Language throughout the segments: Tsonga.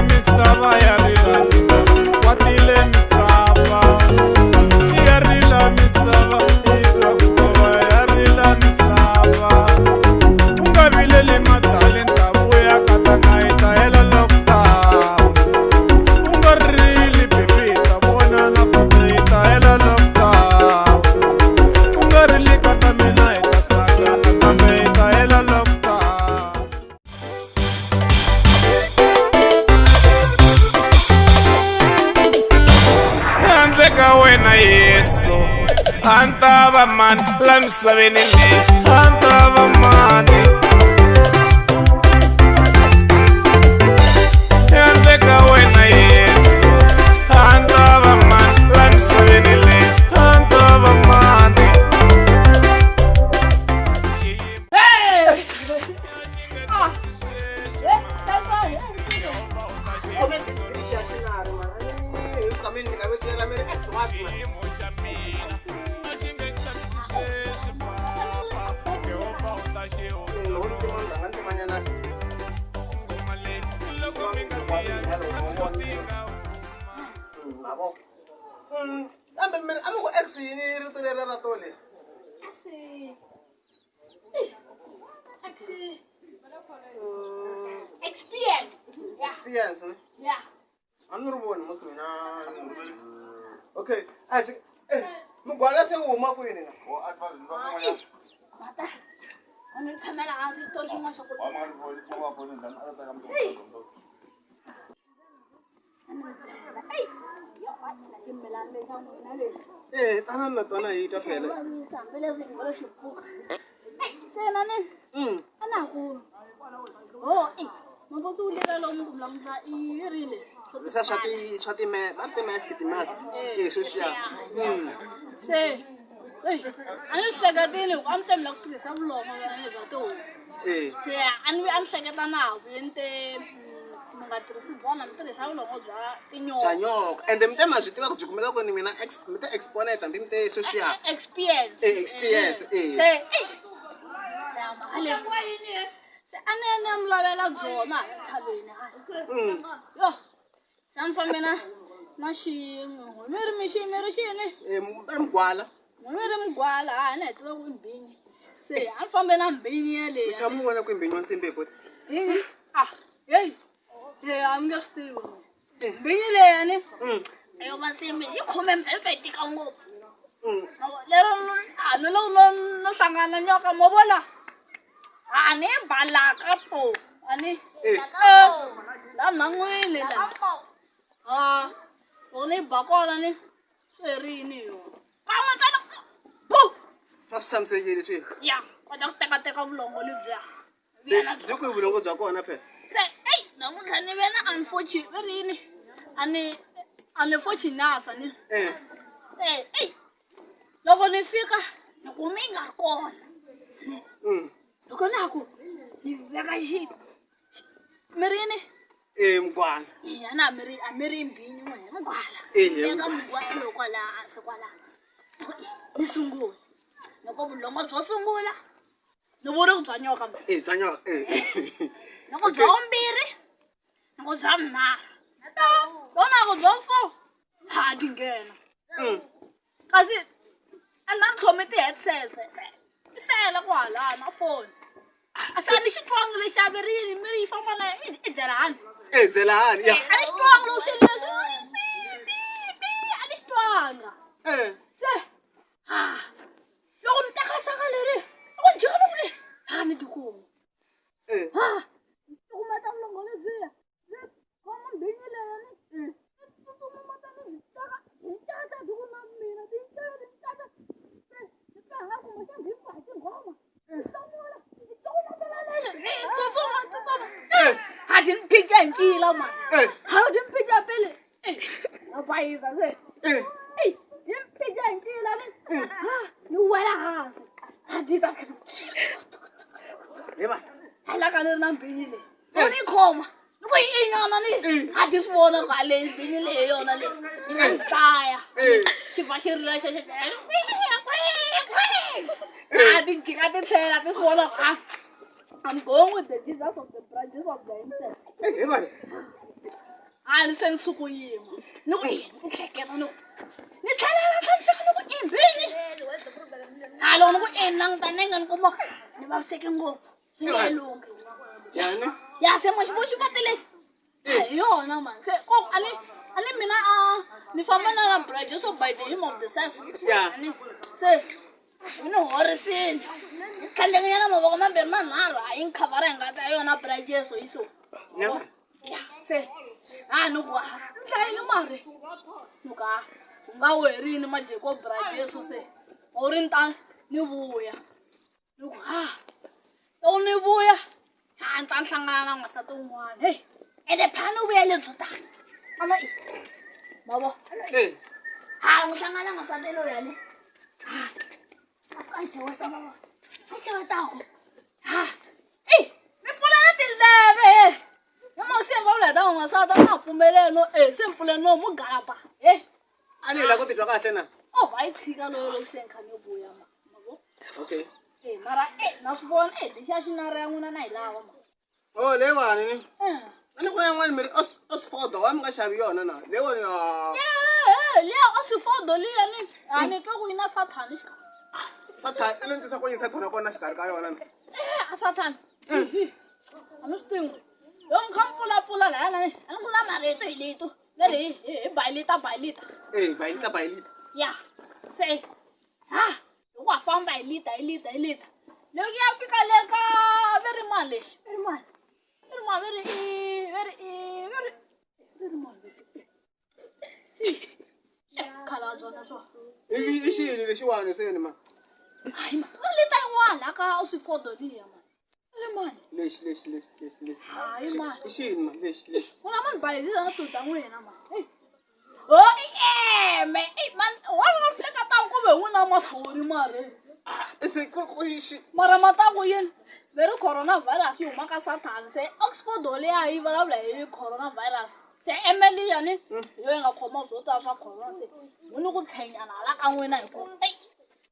Misava ya rila, misava kwatile, misava ya rila, misava yi twa ku vava, ya rila misava. U nga vileli madali, ta vuya katanga, hi ta hela lockdown. U nga rili baby, hi ta vonana futhi, hi ta hela lockdown. U nga rili kata mina, hi ta hlangana kambe, hi ta hela lockdown. Handle ka wena Yesu, a ni ta va mani la misaveni leyi? A ni ta va mani handle ka wena Yesu? A ni ta va mani la misaveni leyi? A ni ta va mani? Xiyimo xa mina a xi nge tsakisi sweswi, papa. Yehovha u ta xi hundzuluxa ngoma leyi loko mi nga tiyanga, ti nga huma. Kambe mi ri a mi ku ex yini rito leri ra tole? Experience. Yeah. Experience ne? Yeah. A ni ri voni mos mina. Okay, a se mugwala se wu huma kwini na? Mata. A ni tshamela hansi xitori xin'wana xa ku. A ni mi byela. Ey, yo, na ximilana lexi xa n'wina lexi. Tana na tona hi twa phela. Xavisa hambileswi hi ngo lo xi pfuka. Ey, se na ni a na ha ku. Ho, ey, mabotsi wu leka lomu ku langusa i virile. Leswiya swa ti va ri ti-mask, ti-mask. Sweswiya. Se, ey, a ni swi hleketile ku a ni ta mi la ku tirhisa vulongo bya tihomu. Se a ni a ni hleketa na ha ku yini te mi nga tirhisi byona, mi tirhisa vulongo bya tinyoka. Bya nyoka. Ende mi te ma swi tiva ku byi kumeka kwini mina mi te exponent hambi mi te sweswiya. Experience. Experience, eh. Se, ey, ya mhaka leyi. Se a ni ya ni ya mi lavela byona hala ntshaveni hala. Yo, se a ni fambe na xin'we. Mi ri mi xi mi ri xini? Va ri mugwala. Mi ri mugwala, ha ni hi tiva ku i mbhinyi. Se a ni fambe na mbhinyi yeleyo. Mi tshama mi vona ku i mbhinyi wa nsimbi hi boti? Mbhinyi? Ah, hey. Hey, a mi nge swi tivi. Mbhinyi leyi ni. Yo va nsimbi yi khome yi pfa yi tika ngopfu. Lero a ni loko no no hlangana nyoka mo vona. A ni balaka po. A ni. La nhan'wini la. Ah, loko ni ba kona ni swi herini hi yona. Kan'we ntsena. Bu! Swa swi tshamisekile swilo. Ya, kota ku teka teka vulongo lebyiya. Se byi kwihi vulongo bya kona phela? Se, ey, namuntlha ni ve na unfortunate, va ri yini? A ni unfortunate ni. Se, ey, loko ni fika ni kume yi nga ri kona. Loko na ha ku ni veka xi mi ri yini? Mugwala. Eya, na mi ri a mi ri mbhinyi n'we, mugwala. Veka mugwala lowu kwala hansi kwala. Ni sungula. Loko vulongo byo sungula ni vuri ku bya nyoka. Bya nyoka. Loko bya vumbirhi, loko bya vunharhu. Loko na ku bya four, ha ti nghena. Kasi a na ni khome ti-headset ti sele kwalaya na foni. A se a ni xi twangi lexi a vi ri yini mi ri yi famba na i byela hani. Byela hani ya. A ni xi twangi loko xi ri leswi a ni xi twanga. Se ha loko ni teka saka leri loko ni jika loko ha ni tikuma. Ha ni kuma ta vulongo lebyiya ni khoma mbhinyi leyi ni tsutsuma mata ni byi teka byi caca byi ku na mina byi caca byi caca se ni twa nga kumbexana byi ba hi tinghoma ni hlamula ni tsutsuma ni tsutsuma tsutsuma ha byi ni phica hi ncila mani ha byi ni phica pele na bayiza se eyi byi ni phica hi ncila ni ni wela hansi ha byi ta Hi va. hala ka ni ri na mbhinyi leyi loko ni yi khoma ni ku yi inyana ni a ti swi vona ku a leyi mbhinyi leyi yona leyi yi nga ni dlaya. Xi va xi rila xexo a ti jika ti tlhela ti swi vona ku a I'm going with the Jesus of the branches of the himself. Hi va. A ni se ni suku yima ni ku yini ni hleketa ni ku ni tlhelela tlhela ni fika ni ku imbini a loko ni ku ini languta nenge ni kuma ni vaviseke ngopfu swi nge lunghi yana ya se mo xi xivati lexi a hi yona mani se ko a ni a ni mina a ni famba na na bra Jesu by the him of the self Yeah. Se u ni horisile ni tlhandlekanyana mavoko mambirhi manharhu a yi ni khavara hi ngati ya yona bra Jesu yi so Yeah. Ya se a ni ku a ni dlayile mari ni ku a u nga werini majeko bra Jesu se u ri ni ta ni vuya ni ku ha loko ni vuya a ni ta ni hlangana na n'wansati un'wana heyi ene phela ni vuya lebyo tani a ma i ma vo Eh, ha n'wi hlangana na n'wansati loyi ni ha a fika a ni xeweta ma vo a ni xewetako ha eyi mi pfula na tindleve he hi mhaka se va vula hi ta n'wansati a nga ha pfumeleli no e se mi pfule no mu galapa he a ni la ku titwa kahle na o va yi tshika loyo loko se ni kha ni vuya ma ma vo okay e mara e na swi vona e lexiya xinara ya n'wina na yi lava ma oh leyiwani ni Eh. a ni ku na yin'wani mi ri osfodo wa mi nga xavi yona na leyiwani ya Eh, liya osifodo liya ni a ni twa ku yi na sathani xikarhi sathana i lo ni tisa ku yi sathana kona xikarhi ka yona na Eh, a sathani a ni swi tivi n'we loko mi kha mi pfulapfula lahaya ni a ni ku na marito hi leto leri hi bayilita bayilita eh bayilita bayilita ya se ha loko ha famba hi lita hi lita hi lita loko ya fika le ka ve ri mani lexi ve ri mani ve ri mani ve ri i ve ri i ve ri ve ri mani khalabya na swona i xini lexiwani se ni ma hayi ma ri lita yin'wana la ka u swi fodo liya mani ri mani lexi lexi lexi lexi lexi hayi mani i xini ma lexi lexi ku na mani bayizisa na tuta n'wina mani o i eme i mani wa nga hleketa ku ve n'wina mahlori mari se ku ku xi mara mataku yini ve ri coronavirus yi huma ka sathani se oxford liya yi vulavula hi coronavirus se eme liya ni hi yo yi nga khoma swo tala swa corona se wu ni ku tshenyana hala ka n'wina hi ku eyi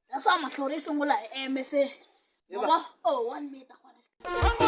leswa mahlori yi sungula hi eme se Yeba. wa oh 1 meter kwala.